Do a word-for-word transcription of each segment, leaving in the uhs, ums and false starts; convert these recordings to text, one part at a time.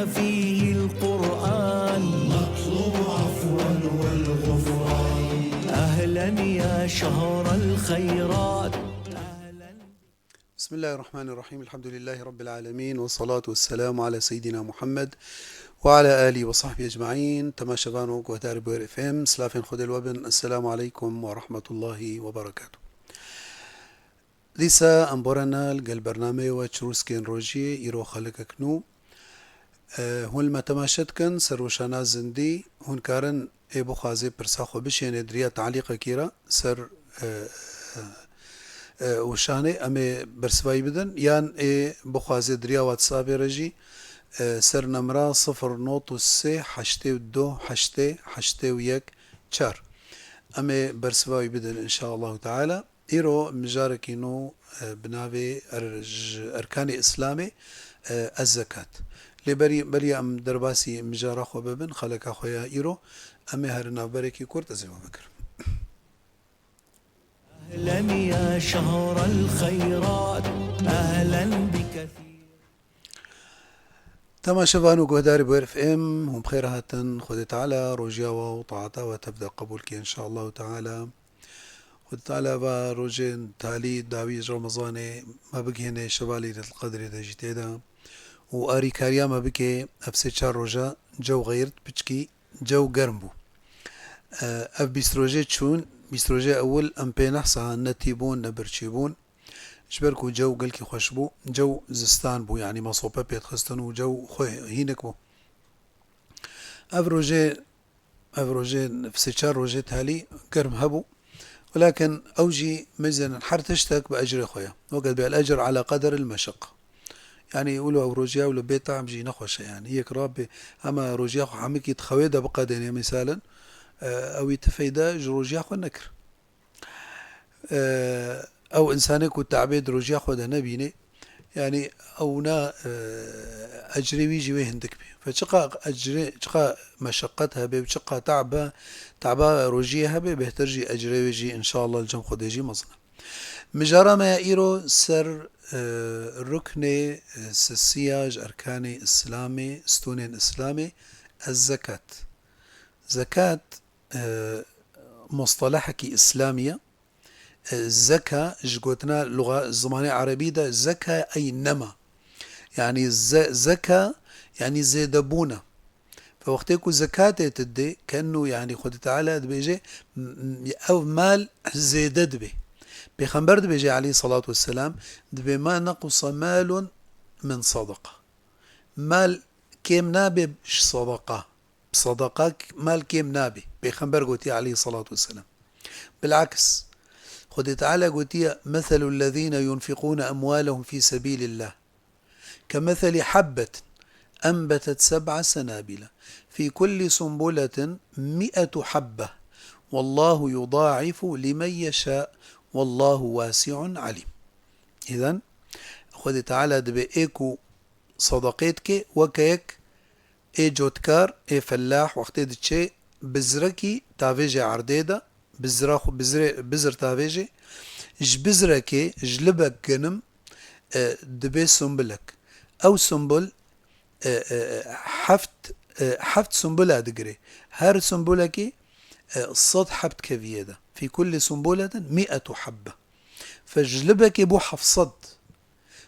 فيه القرآن. نطلب عفوا والغفران. أهلا يا شهر الخيرات. أهلا. بسم الله الرحمن الرحيم. الحمد لله رب العالمين. والصلاة والسلام على سيدنا محمد وعلى آله وصحبه أجمعين. Temaşevan û guhdarê Bûyer F M, silafên Xwedê li we bin. Esselamu aleykum ve rahmetullahi ve berekatuh. Dîsa em borana li gel bernameyê we Çirûskên Rojiyê, îro xelekek nû. E, hûn li me temaşe dikin, ser weşana zindî, hûn karin ê bixwazê pirsa xwe bişênê di riya talîqekî re ser, e, e, e, weşanê, em ê bersivayî bidin, yan ê bixwazê di riya WhatsAppê re jî, e, ser nemra sifir not û sê heştê û du heştê heştê û yek çar. Em ê bersivayî bidin, inşaallahu teala. Îro mijarekî nû, e, bi navê er-, ji erkanê Îslamê, e, ez zekat. Lê berî, beriya em derbasî mijara xwe bibin, xeleka xwe ya îro, em ê herin navberekî kurt ez ê we bikirim. أهلا يا شهر الخيرات، أهلا بكثير. Temaşevan û guhdarê Bûyer F M, hûn bi xêr hatin. Xwedê Teala rojiya we û taeta we tev de qebûl ke, inşaallahu teala. Xwedê Teala va rojên talî dawî ji Remezanê me bigihêne şeva Leyletul Qedrê de jî tê de û arîkariya me bike ev sê çar roja cew xeyrt piçkî cew germ bû. E, ev bîst rojê çûn, bîst rojê ewil em pê nehsa ne tî bûn, ne birçî bûn. Ji ber ku cew gelkî xweş bû, cew zistan bû, yanî me sope pê dixistin û cew xwe hînik bû. Ev rojê, ev rojê, sê çar rojê talî germ hebû. Welakin ew jî mezenin her tiştek bi ecrê xwe ye. Weke dibê el ecr ala qederil meşeqqa. Yanî wilo ew rojiya wilo bê tam jî nexweş e yanî. Yek rabê hema rojiya xwe hemikî di xewê de biqedênê misalin, e, ew î ti feyde ji rojiya xwe nekir. E, ew însanê ku te'bê di rojiya xwe de nebînê, yanî ew na, e, ecrê wî jî wê hindik bê. Fe çiqa ecrê, çiqa meşeqet hebe û çiqa te'b e, te'ba rojiyê hebe, bêhtir jî ecrê wê jî înşallah li cem Xwedê jî mezin e. Mijara me ya îro ser, e, ruknê, e, sisiya ji erkanê Îslamê, stûnên Îslamê, ez zekat. Zekat, e, mustalahekî Îslamî ye. E, zeka ji gotina luxa-, zimanê erebî de zeka ey nema. Yanî ze-, zeka, yanî zêdebûn e. Fe wextê ku zekatê tu didê, kenû, yanî Xwedê Teala dibêje, m-, m-, ev mal zêde dibe. Pêxember dibêje aleyhissalatu vesselam, dibê, "Ma nequsa malun min sadaqa." Mal kêm nabe ji sadaqa. Bi sadaqa mal kêm nabe. Pêxember gotiye aleyhissalatu vesselam. Bilaks, Xwedê Teala gotiye, "Meselul lezîne yunfiqûne emwâlehum fî sebîlillah." كمثل حبة أنبتت سبع سنابل في كل سنبلة مئة حبة والله يضاعف لمن يشاء والله واسع عليم. Îden, Xwedê Teala dibê ê ku sadaqê dike weke yek ê cotkar, ê fellah wextê diçe bizrekî tavêje erdê de, bizra xwe, bizrê, bizir tavêje, ji bizrekê, ji libek genim, e, dibê sumbulek. Ew sumbul, e, e, e, heft, e, heft sumbula digirê. Her sumbulekê, e, sed heb dikeviyê de. Fî kulli sumbuletin mi'etu habbe. Fe ji libekê bû heft sed.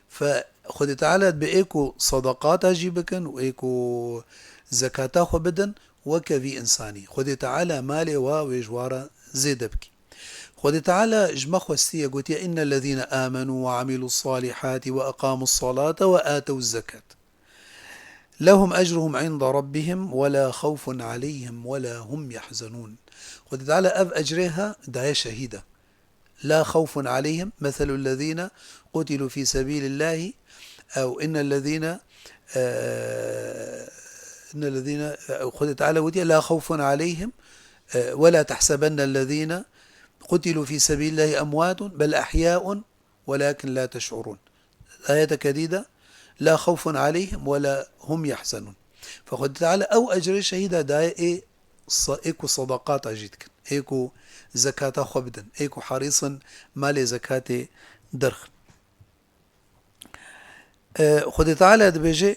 Fe Xwedê Teala dibê ê ku sadaqata jî bikin û ê ku zekata xwe bidin, weke vî însanî. Xwedê Teala malê wa wê ji wa re zêde bikî. Xwedê Teala ji me xwestiye, gotiye, "إن الذين آمنوا وعملوا الصالحات وأقاموا الصلاة وآتوا الزكاة لهم أجرهم عند ربهم ولا خوف عليهم ولا هم يحزنون." Xwedê Teala ev ecrê ha daye şehîda. لا خوف عليهم مثل الذين قتلوا في سبيل الله أو إن الذين، آه، إن الذين، آه، Xwedê Teala gotiye, "لا خوف عليهم، آه، ولا تحسبن الذين قتلوا في سبيل الله أموات بل أحياء ولكن لا تشعرون." Ayeteke dî de, "لا خوف عليهم ولا هم يحزنون." Fe Xwedê Teala ew ecrê şehîda daye ê sa-, ê ku sadaqata jî dikin, ê ku zekata xwe bidin, ê ku herîsin malê zekatê derxin. E, Xwedê Teala dibêje,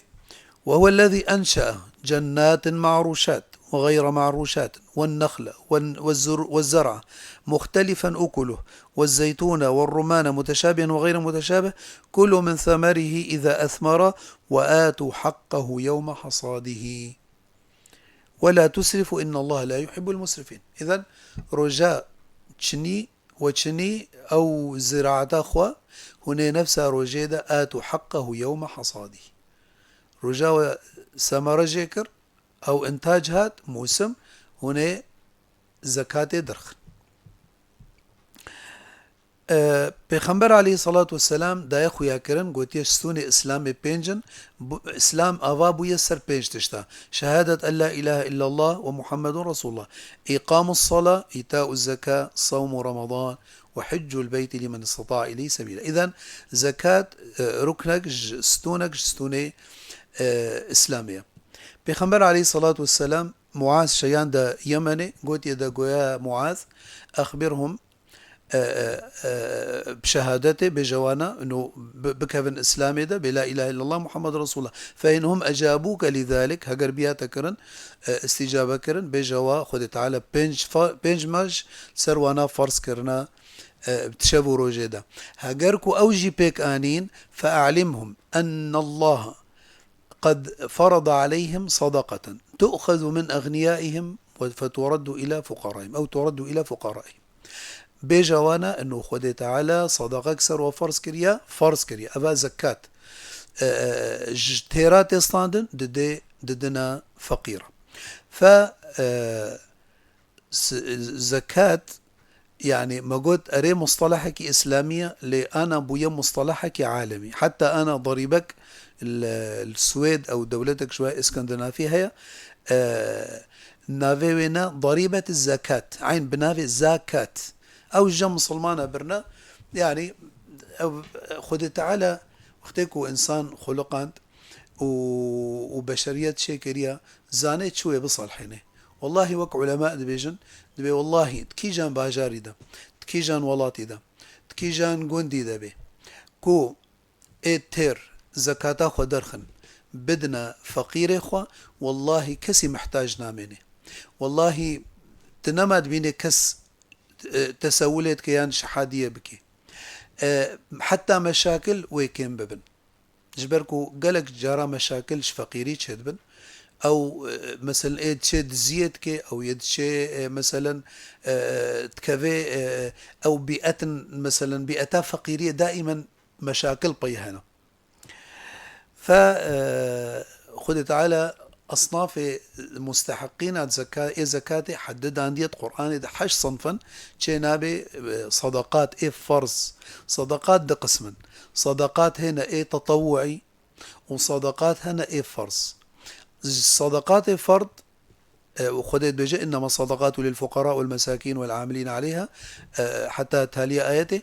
وهو الذي أنشأ جنات معروشات وغير معروشات والنخل والن-، والزر-، والزرع مختلفا أكله والزيتون والرمان متشابها وغير متشابه، كلوا من ثمره إذا أثمر وآتوا حقه يوم حصاده ولا تسرفوا إن الله لا يحب المسرفين. إذن roja çinî we çinî ew ziraeta xwe hûn ê nefsa rojê de آتوا حقه يوم حصاده. Roja we semere jê kir, ew intac hat, mûsim, hûn ê zekatê derxin. E, Pêxember aleyhissalatu vesselam daye xuya kirin, gotiye, stûnê Îslamê pênc in, bu-, Îslam ava bûye ser pênc tişta. شهادة أن لا إله إلا الله ومحمد رسول الله. إقام الصلاة، إيتاء الزكاة، صوم رمضان، وحج البيت لمن استطاع إليه سبيلا. Îden zekat, e, ruknek ji, stûnek ji stûnê, e, Îslamê ye. Pêxember aleyhissalatu vesselam Muaz şeyan de Yemenê, gotiye de goya Muaz, أخبرهم e, e, e, bi şehadetê, bêje wana, ino bi-, bikevin Îslamê de, bê la ilahe illallah Muhammed Resulullah. فإن هم أجابوك لذلك, heger biya te kirin, e, îstîcabe kirin, bêje wa Xwedê Teala pênc fa-, pênc maj ser wana ferz kirina, e, di şev û rojê de. Heger ku ew jî pêk anîn, فأعلمهم أن الله قد فرض عليهم صدقة تؤخذ من أغنيائهم فترد إلى فقرائهم، أو ترد إلى فقرائهم. Bêje wana, ino Xwedê Teala sadaqek ser we ferz kiriye, ferz kiriye. Eva zekat. E, e, ji têra tê standin, didê, didina feqîra. Fe, e, s-, zekat, yani, me got, erê mustalahekî îslamî ye, lê ana bûye mustalahekî alemî. Heta ana darîbek li, li Swêd ew dewletek ji we Îskandinafî heye, e, navê wê ne darîbet zekat, eyn bi navê zakat. Ew ji misilmana birine, yani, ew, Xwedê Teala wextê ku însan xuliqand û, û beşeriyet çêkiriye, zanê çi wê bisalhêne. Wellahî wek ulema dibêjin, dibê wellahî di kîjan bajarî de, di kîjan welatî de, di kîjan gundî de bê, ku ê têr zekata xwe derxin, bidine feqîrê xwe, wellahî kesî mihtac namêne. Wellahî tu nema dibînê kes, e, tesewulê dike yan şehadiyê bike. E, heta meşakil wê kêm bibin. Ji ber ku gelek cara meşakil ji feqîrî çêdibin. Ew, e, meselen ê diçê diziyê dike, ew yê diçê, e, meselen, e, dikeve, e, ew bîetin, meselen bîeta feqîriyê daîmen meşakil pey hene. Fe, e, Xwedê Teala esnafê musteheqîna zeka-, ê zekatê heddidandiye di Qur'anê de heşt sinf in, çê nabê, e, sadaqat ê ferz. Sadaqat du qism in. Sadaqat hene ê tetewuî û sadaqat hene ê ferz. Sadaqatê ferd, e, û Xwedê dibêje, إنما الصدقات للفقراء والمساكين والعاملين عليها, e, heta taliya ayetê.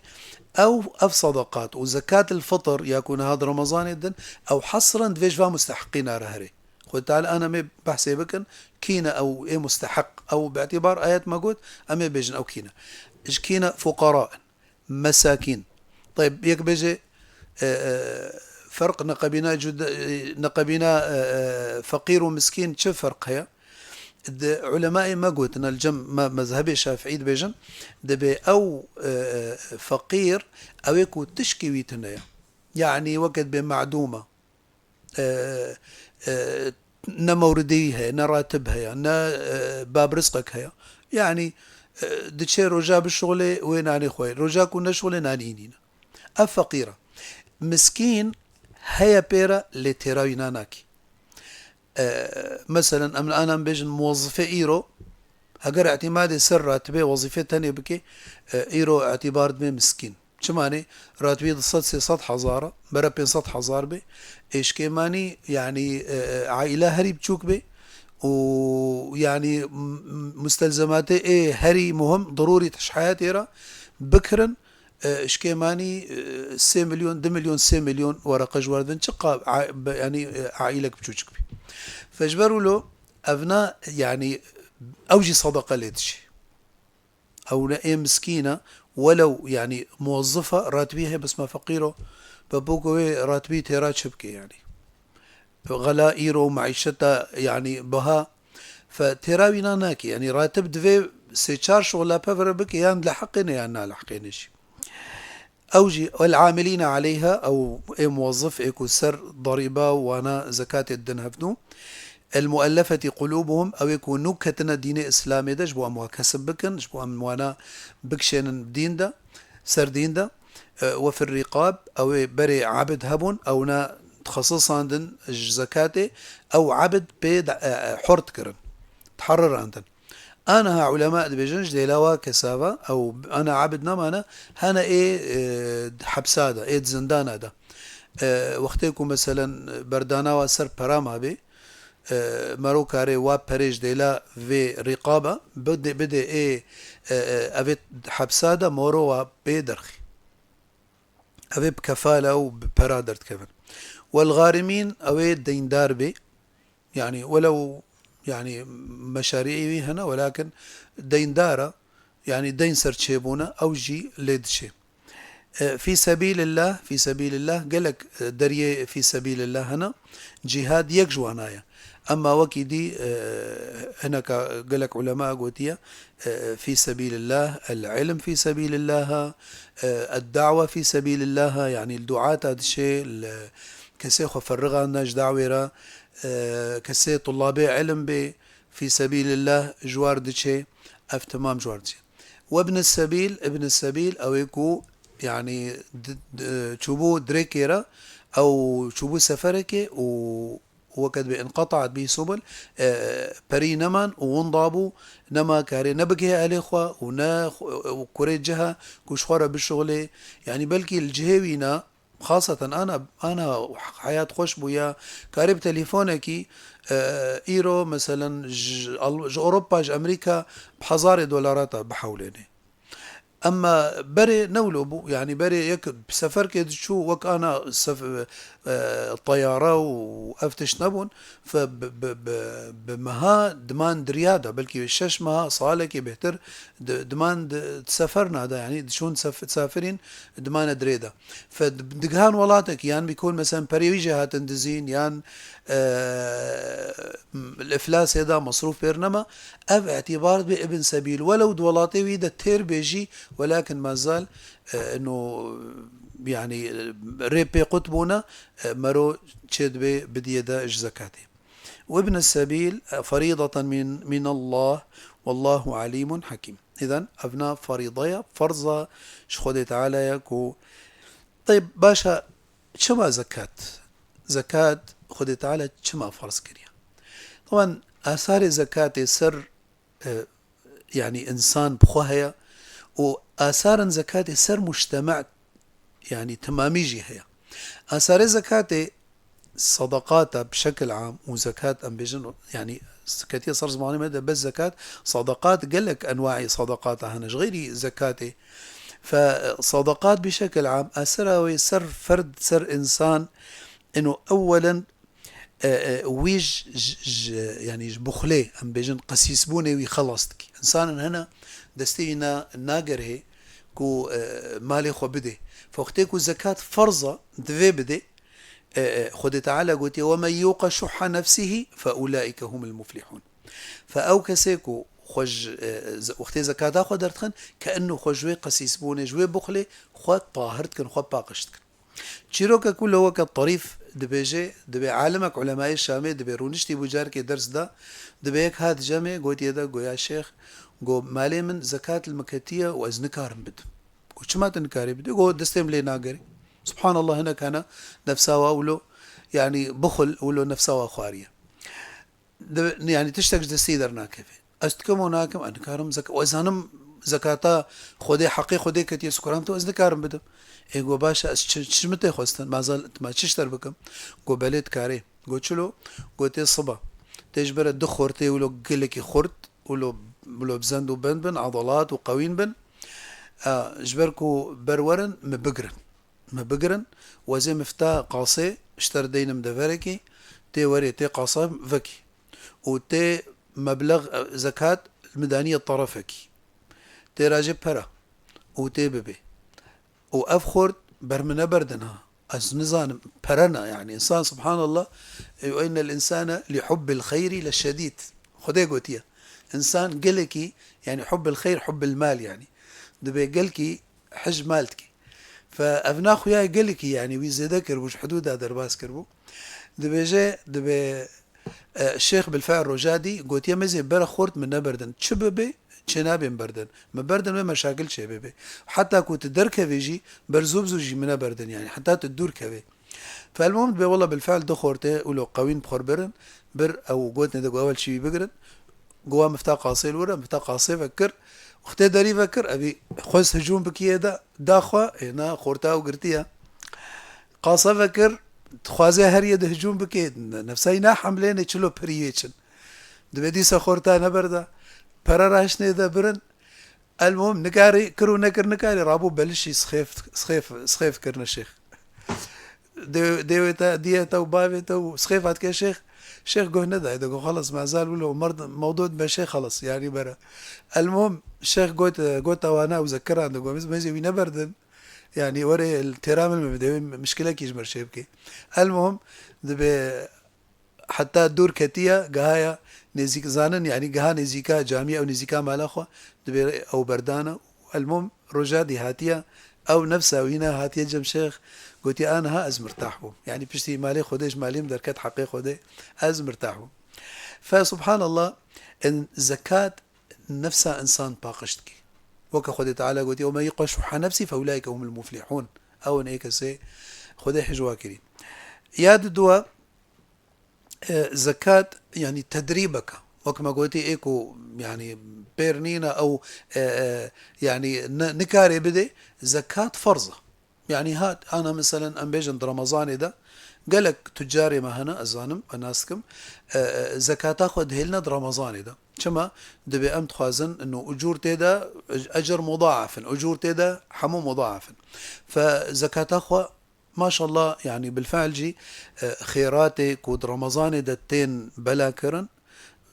Ew, ev sadaqat û zekat el fitr, ya ku niha di Remezanê din, ew hesren divê ji va musteheqîna re here. Xwedê Teala ana em ê behsê bikin, kî ne ew ê musteheq? Ew bi îtîbar ayet me got, em ê bêjin ew kî ne. Ji kî ne? Fuqara in. Mesakîn. Tayb, yek bêje, e, e, ferq neqebîna cuda, e, neqebîna, e, e, feqîr û miskîn çi ferq heye? Di ulemayê me gotine, li cem me, mezhebê Şafiî dibêjin, dibê ew, e, e, feqîr, ew ê ku tişkî wî tune ye. Yanî weke dibê medûm e. E, e, ne mewridî heye, ne ratib heye, ne, e, bab rizqek heye. Yanî, e, diçe roja bişuxulê wê nanê xwe. Roja ku neşuxulê nanî nîne. Ev feqîr e. Miskîn heye pê re lê têra wî nanakî. E, meselen, em li anan bêjin muwezifê îro, heger îtîmadê ser ratibê wezîfê tenê bike, e, îro îtîbar dibe miskîn. Çima ne? Ratibî du sed sê sed hezar e, bere pênc sed hezar be. Êşkêmanî, yanî, e, e, aîle herî biçûk be û, yanî, m-, m-, mustelzematê ê herî muhim, dirûrî ji heyatê re bikirin, e, êşkêmanî, e, sê milyon, du milyon, sê milyon wereqe ji we re dibin. Çiqa a-, be-, yanî, e, aîlek biçûçik be. Fe ji ber wilo, evna, yanî, ew jî sedeqe lê dişî. Ew ne ê miskîn e, welew, yanî, muwezif e, ratibî heye, bes me feqîr o, be bo ku wê ratibî têra çi bike, yanî? Xela îro û meîşeta, yanî biha, fe têra wîna nake. Yanî ratib divê sê çar şixula pevre bike, yan li heqê ne yan na li heqê ne jî. Ew jî, والعاملين عليها, ew ê muwezzif ê ku ser derîba wana zekatê didin hevdû. المؤلفة قلوبهم, ew ê ku nû ketine dînê Îslamê de, ji bo em wa kesib bikin, ji bo em wana bikişênin dîn de, ser dîn de. E, وفي الرقاب, ew ê berê ebid hebûn, ewna dixesisandin ji zekatê, ew ebid pê de, e, e, hur dikirin, diherirandin. Aniha ulema dibêjin, ji dêla wa kesa ve, ew ana ebid nemane, hene ê, e, hepsa de, ê di zindana de. E, wextê ku meselen berdana wa ser pera mabê, e, mero karê wa perê ji dêla vê rîqaba bidê, bidê ê, e, e, evê hepsa de moro wa pê derxî. Ev ê bi kefala û bi pera derdikevin. والغارمين, ew ê deyndar bê. Yanî welew, yanî meşarî wî hene, welakin deyndar e. Yanî deyn ser çêbûne, ew jî lê diçê. E, fî sebîlillah, fî sebîlillah, gelek, e, deriyê fî sebîlillah hene. Cîhad yek ji wana ye. Emma wekî dî, e, hineka gelek ulema gotiye, e, fî sebîlillah, el-ilm fî sebîlillah e, e, ed-da'we fî sebîlillah e, yanî li duata diçê, li kesê xwe ferrixandine ji dawê re, e, kesê tulabê ilm bê fî sebîlillah ji war diçê, ev temam ji war diçê. Webni sebîl, ibni sebîl, ew ê ku, yanî, di, di, çûbû dirêkê re, ew çûbû seferekê û weke dibê inqetaat bî subul, e, perî neman û winda bû, nema karê ne bigihê ehlê xwe û ne xwe, û kurê ciha ku ji xwe re bişuxulê. Yanî belkî li cihê wî ne, xaseten ana, ana heyat xweş bûya, karê bi telefonekî, e, îro, meselen, ji Al-, ji Ewropa, ji Amerîka bi hezarê dolarata bihewlênê. Emma berê ne wilo bû, yanî berê yek bi seferkê diçû, wek ana sef-, e, teyare û ev tişt nebûn, fe bi, bi, bi, bi meha diman diriya de, belkî şeş meha, salekê bêhtir di, diman di, di seferna de, yanî diçûn sef-, safirîn dimane dirê de. Fe di, digihan welatekî, yan bîkon, meselen, perê wî jê hatin dizîn, yan, e, li iflasê de mesrûf pêr nema, ev îtîbar dibe ibn sebîl. Welew di welatê wî de têr bê jî, welakin mazal, e, ino, yanî, e, rê pê qut bûne, e, mero çê dibe bidiyê de ji zekatê. وابن السبيل فريضة من، من الله والله عليم حكيم. Îzen evna ferîdeya, ferza ji Xwedê Teala ye ku, teyb, baş e, çima zekat? Zekat Xwedê Teala çima ferz kiriye? Teban asarê zekatê ser, e, yanî însan bi xwe heye û asarên zekatê ser mujtema, yanî temamî jî heye. Asarê zekatê, sedeqata bi şekil am û zekat, em bêjin, yanî ketiye ser zimanê me de bes zekat, sedeqat, gelek enwaî sedeqata hene ji xeyrî zekatê. Fe sedeqat bi şekil am, asera wê ser ferd, ser însan, ino ewelen, e, e, wî ji, ji, ji, yanî ji buxlê, em bêjin, qesîsbûnê wî xelas dikî. Însanin hene destê wî na, nagerihê ku, e, malê xwe bidê. Fe wextê ku zekat ferz e, divê bidê. E, e, Xwedê Teala gotiye, "ومن يوق شح نفسه فأولئك هم المفلحون." Fe ew kesê ku xwe ji, e, ze-, wextê zekata xwe derdixin, ke ino xwe ji wê qesîsbûnê, ji wê buxlê xwe tahir dikin, xwe paqij dikin. Çîrokek wilo weke tarîf dibêje, dibê alimek ulemayê Şamê dibê rûniştî bû carkê ders da, dibê yek hat cemê, gotiye de, goya şêx, go malê min zekat li min ketiye û ez nikarim bidim. Go çima tu nikarî bidî? Go destê min lê nagerî. Subhanallah, hinek hene nefsa wa wilo, yanî bixul wilo nefsa wa xwariye. Di, yanî tiştek ji destê dernakeve. Ez dikim û nakim, ez nikarim zek-, û ez zanim zekata Xwedê, heqê Xwedê ketiye, sikoran tu, ez nikarim bidim. Ê go baş e, ez çi, çi min tê xwestin? Mazal ma çi ji te re bikim? Go belê dikarê. Go çilo? Go tê siba. Tê ji ber du xortê wilo gelekî xurt, wilo, wilo bi zend û bend bin, edalat û qewîn bin. E, ji ber ku ber werin, min bigirin. Me bigirin, û ez ê mifta qasê ji te re deynim deverekî, tê werê tê qasa vekî. Û tê meblex, e, zekat min daniye terefekî. Tê ra jê pera. Û tê bibê. Û ev xort ber min neberdin ha. Ez nizanim, pere ne, yani, insan, subhanallah, e, "Ve innel insane li hubbil xeyri le şedîd." Xwedê gotiye. İnsan gelekî, yani, hubbil xeyr, hubbil mal, yani. Dibê gelkî hij mal dikî. Fe ev naxuya gelekî, yani, wî zêde kiribû, ji hudûda derbas kiribû. Dibêje, dibê, e, Şêx Bilfe'l Rojadî gotiye, "Me zê bere xort min neberdin. Çi bibe, çênabên berdin. Me berdin wê meşakil çêbibe. Heta ku tu derkevê jî, ber zû bi zû jî min neberdin, yani, heta tu dûr kevê." Felmûm dibê, wela bilfe'l du xortê û lo qewîn bi xwe birin, bir ew gotinê de ku ewel çî wî bigirin, gowa mifta qasê li wir e, mifta qasê vekir, wextê derî vekir, evî xwest hicûm bikiyê de, da xwe, ê na xorta ew girtiye. Qasa vekir, dixwaze her yê de hicûm bike, ne-, nefsa wî nahemlênê çilo pirî wê çin. Dibê dîsa xorta neberda, pere raştnê de birin, Elmûm, nikarî, kir û nekir nikarî, rabû belişî sixêf, sixêf, sixêf kirine şêx. Dê-, dêwê te, diyê te û bavê te û sixêf hatike şêx, şêx guh nedaye, digo, "Xelas, me zal wilo, merd, mewdû dibe şêx, xelas, yani bere." Elmûm, şêx got, got wana û zekiran, digo, "Biz, me zê wî neberdin. Yani, were têra min bide, wê mişkilekî ji mir çê bike." Elmûm, dibê, Heta dûr ketiye, gihaya nêzîk, zanin, yani giha nêzîka camî ew nêzîka mala xwe, dibê ew berdana. Elmûm, roja dî hatiye, ew nefsa wî ne hatiye cem şêx, gotiye, "Aniha ez mirtah bûm." Yani piştî malê Xwedê ji malê min derket heqê Xwedê, ez mirtah bûm. Fe subhanallah, in zekat nefsa insan paqij dike. Weke Xwedê Teala gotiye, "Ve men yuqe şuhha nefsî fe ulaike humul muflihûn." Ew in ê kesê Xwedê hijwa kirî. Ya di dua, e, zekat, yani tedrîbeke. Wek me gotî, ê ku, yani, pêr nîne ew, e, e, yani, ni-, nikarê bidê, zekat ferz e. Yani, hat, ana, meselen, em bêjin di Remezanê de, gelek tucarê me hene, ez zanim, ez nas dikim, e, e, zekata xwe dihêline di Remezanê de. Çima? Dibê em dixwazin, ino ucûr tê de, ecir mudaaf in, ucûr tê de hemû mudaaf in. Fe zekata xwe Maşallah, yani bilfe'l jî, e, xêratê ku di Remezanê de tên bela kirin,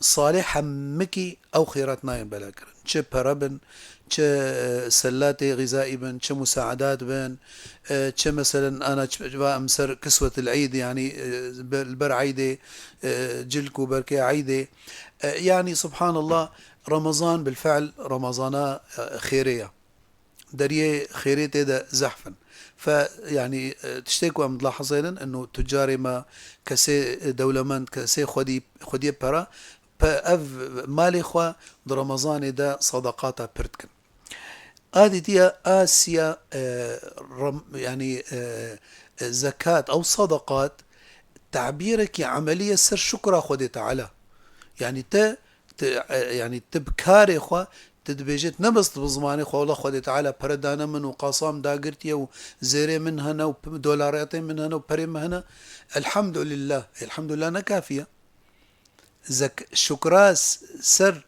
salê hemikî ew xêrat nayên bela kirin. Çi pere bin, çi, e, sellatê xîzaî bin, çi musaedat bin, e, çi meselen ana çi, va em ser kiswetil Eîd, yani, e, ber, li ber Eîdê, e, cilk û berkê Eîdê. E, yani subhanallah, Remezan bilfe'l Remezana, e, xêrê ye. Deriyê xêrê tê de zehf in. Fe, yanî, e, tiştê ku em dilahizênin, ino tucarê me, kesê, e, dewlemend, kesê xwedî, xwediyê pera, pe ev malê xwe di Remezanê de sadaqata pir dikin. A dîtiya, a siya, e, rem-, yanî, e, e, zekat ew sadaqat, tabîrekî emelî ye ser şukra Xwedê Teala. Yanî te, tu, e, yanî tu bi karê xwe, tu dibêjê, tu ne bes tu bi zimanê xwe, "Wela Xwedê Teala pere dane min û qasam dagirtiye û zêrê min hene û p-, dolarêtê min hene û perê min hene." Elhamdulillah. Elhamdulillah ne kafî ye. Zek-, şukra s-, ser,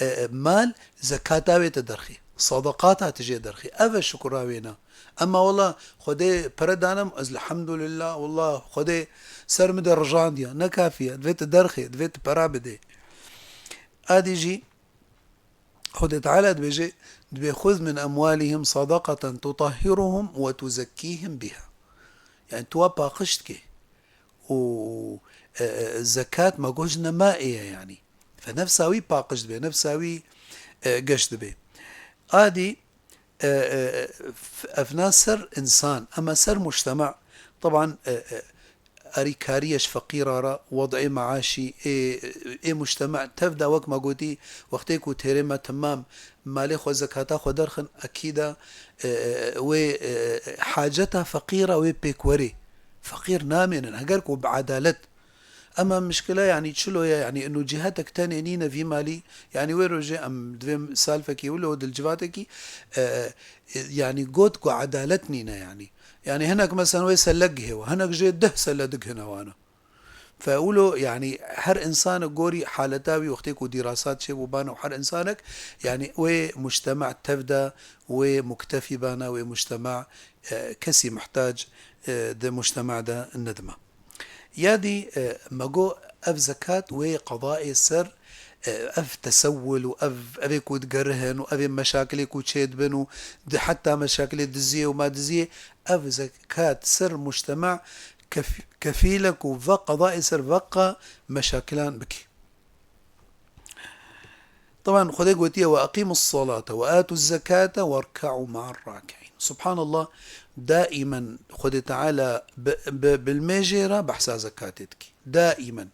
e, e, mal, zekata wê te derxî. Sadaqata te jê derxî. Ev e şukra wê ne. Ema wela Xwedê pere danim, ez elhamdulillah, wela Xwedê ser min de rijandiye. Ne kafî ye. Divê tu derxê, divê tu pera bidê. Adî jî Xwedê Teala dibêje, dibê, "Xuz min emwalihim sadaqeten tutahhiruhum ve tuzekkihim biha." Yani tu wa paqij dikê. Û, e, e, zekat me got ji nema ê ye yani. Fe nefsa wî paqij dibe, nefsa wî, e, geş dibe. Adî, e, e, f-, ev na ser însan, ema ser mujtema, teban, e, e, erîkariyê ji feqîra re, wed'ê meaşî, ê, ê mujtema, tev de wek me gotî, wextê ku têrê me temam, malê xwe zekata xwe derxin, ekîda, e, e, wê, e, haceta feqîra wê pêk werê. Feqîr namênin, heger ku bi edalet. Ema mişkile, yanî çilo ye, yanî ino cihetek tenê nîne vî malî, yanî wê rojê em divê salfekî wilo dil civatekî, e, e, yanî got ku edalet nîne yanî. Yanî hinek meselen wê selek gihê we, hinek jê deh seledik hine wana. Fe wilo, yanî her însanek gorî haleta wî wextê ku dîrasat çêbû bana û her însanek, yanî wê mujtema tev de, wê muktefî bana, wê mujtema, e, kesî muhtac, e, di mujtema de nedima. Ya dî, e, me got ev zekat wê qedayê ser, e, ev tesewil û ev, evê ku digerihin û evê meşakilê ku çêdibin û di, heta meşakilê diziyê û ma diziyê, ev zekat ser mujtema kef-, kefîl e ku ve qedayê ser veqa meşakilan bike. Teban Xwedê gotiye, "Ve eqîmus salate ve atuz zekate werka'u ma'ar raki'in." Subhanallah, daimen Xwedê Teala bi, bi, bi limêjê re behsa zekatê dike. Daimen.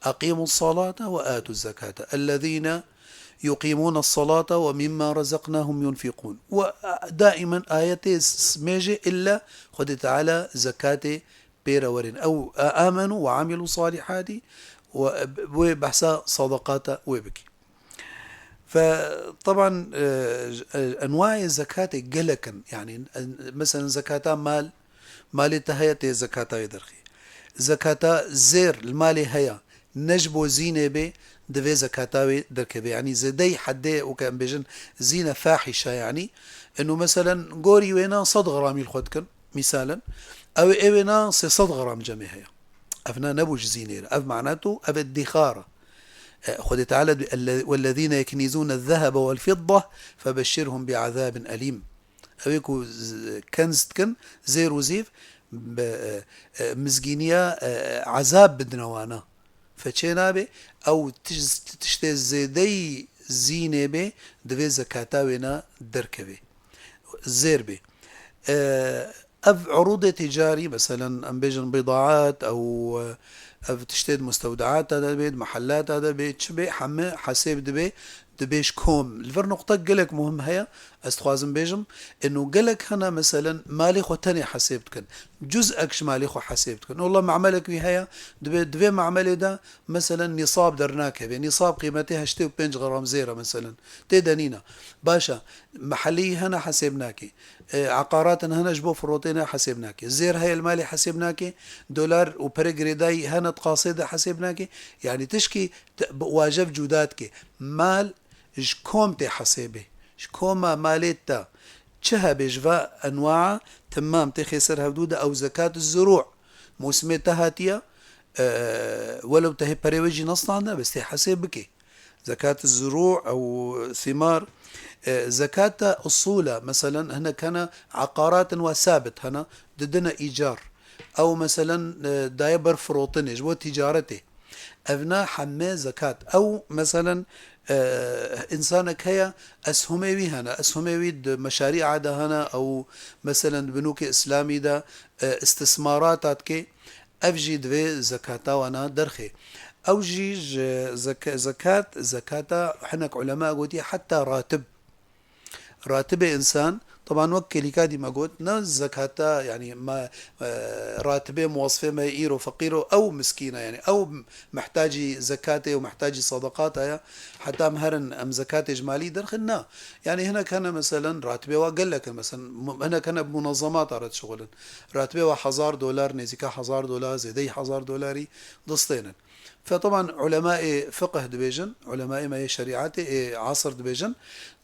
"Eqîmus salate ve atuz zekate. Ellezîne yuqîmûne salate ve mimma rezeknahum yunfikûn." Ve daimen ayetê s-, mêjê illa Xwedê Teala zekatê pê re werin. Ew, e, amenu ve amilu salihati ve, wê behsa sadaqata wê bikî. Fe, teban, e, j-, e, enwayê zekatê gelek in. Yani, e, meselen zekata mal, malê te heye tê zekata wê derxî. Zekata zêr li malê heye, ne ji bo zînê bê, divê zekata wê derkeve. Yani zêdey heddê, weke em bêjin zîne fahîşe yani. Eno meselen gorî wêna sed gramî li xwe dikin. Mîsalen, ew ê wêna sê sed gram cemê heye. Ev na nebû ji zînê re. Ev mana tu, ev îdîxar e. E, Xwedê Teala dibê, "Elle-, wellezîne yeknîzûne zehebe wel fidde febeşşirhum bi'ezabin elîm." Ew ê ku z-, kenz dikin, zêr û zîv, bi, e, e, mizgîniya, e, e, ezab bidine wana. Fe çê nabe, ew tij-, tiştê zêdeyî zînê bê, divê zekata wêna derkeve. Zêr bê. E, ev urûdê ticarî, meselen, em bêjin bidaat, ew, ev tiştê di mustewdaata de bê, di mehellata de bê, çi bê, heme hesêb dibe, dibê ji kom. Li vir nuqtek gelek muhim heye, ez dixwazim bêjim, eno gelek hene, meselen, malê xwe tenê hesêb dikin. Cuz'ek ji malê xwe hesêb dikin. Wela me'melek wî heye, dibê, di vê me'melê de, meselen, nîsab dernakeve. Nîsab qîmetê heştê û pênc gram zêr e, meselen. Tê de nîne. Baş e, mehellî hene hesêb nake. E, eqaratin hene ji bo firotê ne hesêb nake. Zêr heye li malê hesêb nake. Dolar û pere girêdayî hene di qasê de hesêb nake. Yani tişkî te-, bi wajev cuda dike. Mal ji kom tê hesêbê. Ji koma malê te çi hebe ji va enwaa, temam têxê ser hevdû de ew zekat zirû. Mûsimê te hatiye, e, welew te hê perê wê jî nestande, bes tê hesêb bike. Zekat zirû ew thimar, e, zekata usûla, meselen, hinek hene eqaratin wa sabit hene, didine îcar. Ew, meselen, e, daye ber firotinê, ji bo ticaretê. Evna heme zekat. Ew, meselen, e, însanek heye, eshumê wî hene. Eshumê wî di meşarî'a de hene, ew, meselen, di binûkê îslamî de, e, istismarata dike. Ev jî divê zekata wana derxê. Ew jî ji zek-, zekat, zekata hinek ulema gotiye heta ratib. Ratibê însan, teban wek kelîka dî me got, ne zekata, yani me, e, ratibê muwasifê me îro feqîr o, ew miskîn e, yani ew mihtacî zekatê û mihtacî sadaqata ye, heta em herin em zekatê ji malî derxin, na. Yani hinek hene meselen ratibê wa gelek in, meselen mu-, hinek hene bi munezemata re dişixulin. Ratibê wa hezar dolar, nêzîka hezar dolar, zêdeyî hezar dolarî distênin. Fe teban ulemayê fiqh dibêjin, ulemayê me yê şerîetê ê asir dibêjin,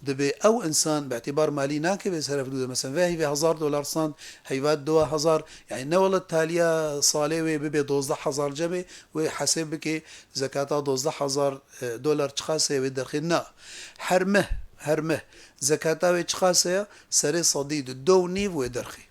dibê ew însan bi îtîbar malî nakeve ser hevdû de, meselen, vê heyvê hezar dolar stand, heyva diwa hezar, yani ne wele taliya salê wê bibe dozdeh hezar cemê, wê hesêb bike zekata dozdeh hezar, e, dolar çiqas e wê derxê, na. Her meh, her meh zekata wê çiqas e ya, serê sedî di do û nîv wê derxê.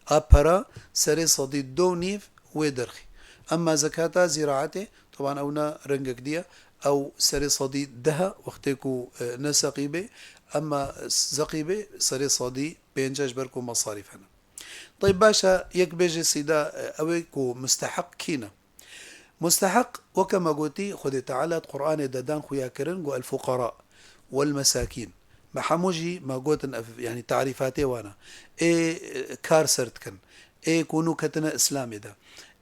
A pera serê sedî do û nîv wê derxî. Emma zekata zîraetê, teban ew ne rengek diye, ew serê sedî deh e, wextê ku, e, ne seqî bê, emma zeqî bê serê sedî pênc e ji ber ku mesarîf hene. Teyb, baş e, yek bêje sîda, e, ew ê ku musteheq kî ne? Musteheq, weke me gotî, Xwedê Teala di Qur'anê de dan xuya kirin, got, "El-fuqara wel-mesakîn." Me hemû jî me gotin ev, yanî tarîfatê wan e. Ê, e, kar ser dikin. Ê ku nû ketine Îslamê de.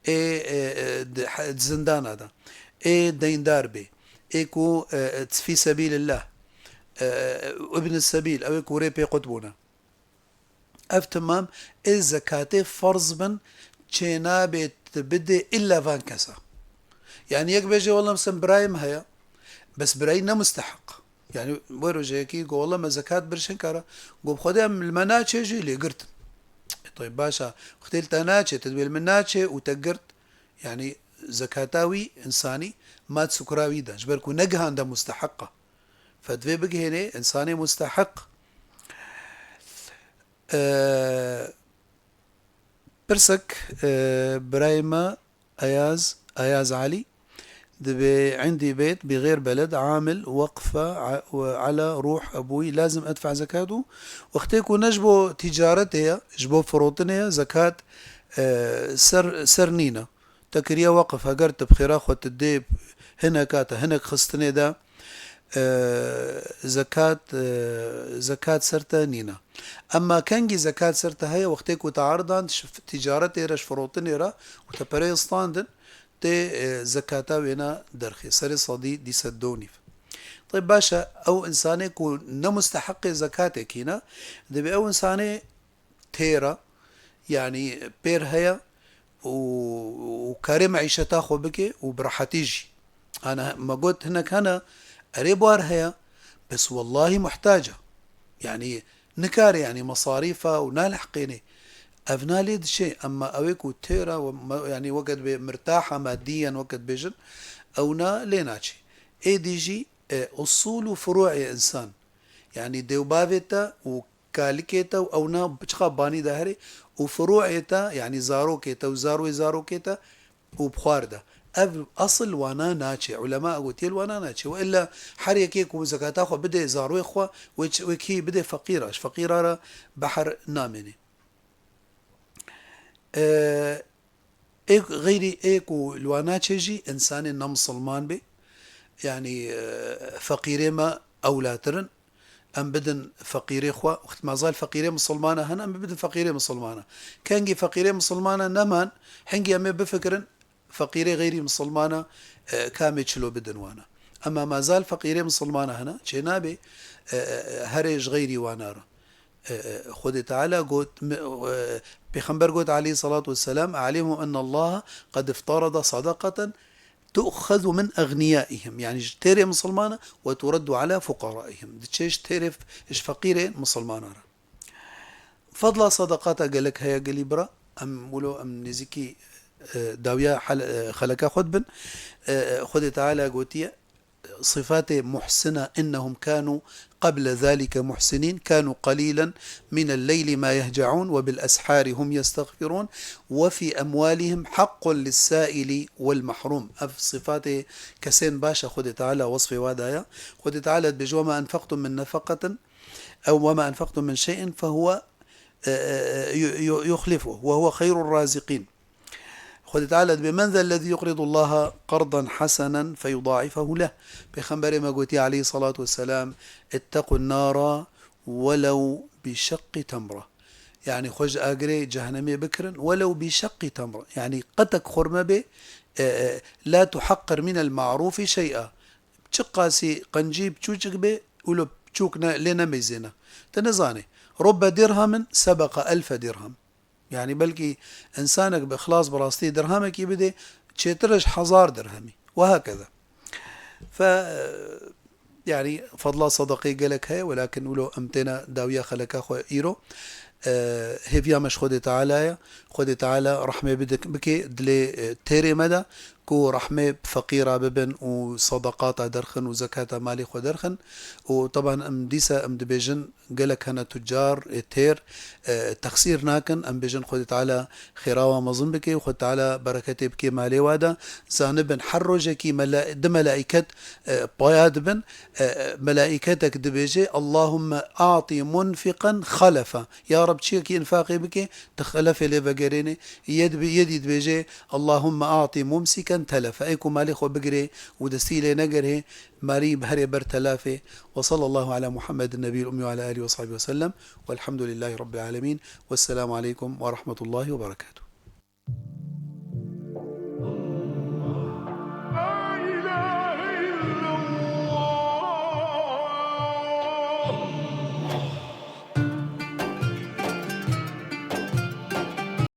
Ê, e, e, di he-, di zindana de. Ê deyndar bê. Ê ku, e, e, fî sebîlillah. E, e, ibn sebîl, ew ê ku rê pê qut bûne. Ev temam ê zekatê ferz bin, çênabê tu bidê illa van kesa. Yani yek bêje, "Wela, mesela birayê min heye." Bes birayî ne musteheq. Yani wê rojeyekî got, "Wela, me zekat bir çi kara?" Got, "Bi Xwedê em li me naçê jî lê girtin." E, tayyib, baş e. Wextê li te naçê, tu dibê li min naçê û te girt. Yani zekata wî însanî ma di sukura wî de, ji ber ku negihande musteheq e. Fe divê bigihênê însanê musteheq. Ee, pirsek, ee, birayê me Ayaz, Ayaz Alî, dibê عندي بيت بغير بلد عامل وقفة ع-، على روح أبوي، لازم أدفع زكاته؟ Wextê ku ne ji bo tîcaretê ye, ji bo firotinê ye, zekat, ee, ser, ser nîne. Te kiriye weqif, heger tu bi xêra xwe tu dê hineka te hinek xistinê de, e, zekat, e, zekat ser te nîne. Emma kengî zekat ser te heye, wextê ku te erdan, ji f-, tîcaretê re, ji firotinê re û te pereyê standin, tê, e, zekata wêna derxê, serê sedî dîset do nîv. Tayb, baş e, ew însanê ku ne musteheqê zekatê kî ne, dibê ew însanê têr e, yanî pêr heye û, û karê meîşeta xwe bike û bi rehetî jî. Ana me got hinek hene, erê bar heye, bes wellahî muhtac e. Yanî nikare, yanî mesarîf e û nalehqênê. Ev na lê diçe, emma ew ê ku têr e, we-, me-, yanî weke dibê mirtah e madiyen weke dibêjin, ew na lê naçe. Êdî jî, e, usul û furu'ê însan, yanî dê û bavê te û kalikê te û ewna çiqa banî de herê û furu'ê te, yanî zarokê te û zaroyê zarokê te û bi xwar de. Ev esil wana naçe. Ulema gotiye li wana naçe. Ve illa her yekê ku zekata xwe bidê zaroyê xwe, wê çi, wê kî bidê feqîra. Ji feqîra re behr namêne. E, Ê xeyrî ê ku li wan naçe jî însanê ne misilman bê, yanî, e, feqîrê me ewlatir in, em bidin feqîrê xwe, wextê mazal feqîrê misilmana hene, em bidin feqîrê misilmana. Kengî feqîrê misilmana neman, hingî em ê bifikirin, feqîrê xeyrî misilmana, e, kamê çilo bidin wana. Emma mazal feqîrê misilmana hene, çê nabê, e, e, e, herê ji xeyrî wana re. E, e, Xwedê Teala got, mi-, e, Pêxember got aleyhissalatu vesselam, "اعلموا أن الله قد افترض صدقة تؤخذ من أغنيائهم." Yanî ji têrê misilmana, "وترد على فقرائهم." Diçe ji têrê f-, ji feqîrê misilmana re. Fedla sadaqata gelek heye gelî bira. Em wilo em nêzîkî, e, dawiya hel-, e, xeleka xwe dibin. E, e, Xwedê Teala gotiye, صفات محسنة: إنهم كانوا قبل ذلك محسنين، كانوا قليلا من الليل ما يهجعون، وبالأسحار هم يستغفرون، وفي أموالهم حق للسائل والمحروم. Ev sifatê kesên baş e Xwedê Teala wesfê wa daye. Xwedê Teala dibêje: "وما أنفقتم من نفقة أو وما أنفقتم من شيء فهو، آه، آه، ي-، ي-، يخلفه وهو خير الرازقين." Xwedê Teala dibê: "من ذا الذي يقرض الله قرضا حسنا فيضاعفه له." Pêxemberê me gotiye aleyhissalatu vesselam, "اتقوا النار ولو بشق تمرة." Yanî xwe ji agirê cehenemê bikirin, "ولو بشق تمرة." Yanî qetek xurme bê, e, e, "لا تحقر من المعروف شيئا." Çiqasî qencî biçûçik bê, wilo biçûk ne, lê nemeyzêne. Te nizanê. "رب درهم سبق ألف درهم." Yanî belkî însanek bi îxlas, bi rastî dirhemekî bidê, çêtir e ji hezar dirhemî. Ve hakeza. Fe, yanî fedla sadaqê gelek heye, welakin wilo em têne dawiya xeleka xwe îro. E, hêviya me ji Xwedê Teala ye. Xwedê Teala rehmê bidik-, bike dilê, e, têrê me de, ku rehmê bi feqîra bibin û sadaqata derxin û zekata malê xwe derxin. Û teban em dîsa em dibêjin, gelek hene tucar, ê têr, e, texsîr nakin, em bêjin Xwedê Teala xêra wa mezin bike û Xwedê Teala bereketê bike malê wa de. Zanibin her rojekî mela-, du melaîket, e, paya dibin. E, e, melaîketek dibêje: "اللهم أعط منفقا خلفا." Ya Reb, çiyekî înfaqê bike, tu xelefê lê vegerêne. Yê dibi-, yê dî dibêje: "اللهم أعط ممسكا تلفا." Ê ku malê xwe bigirê û destî lê negerê, malî biherê ber telafê. وصلى الله على محمد النبي الأمي وعلى آله وصحبه وسلم. والحمد لله رب العالمين. والسلام عليكم ورحمة الله وبركاته.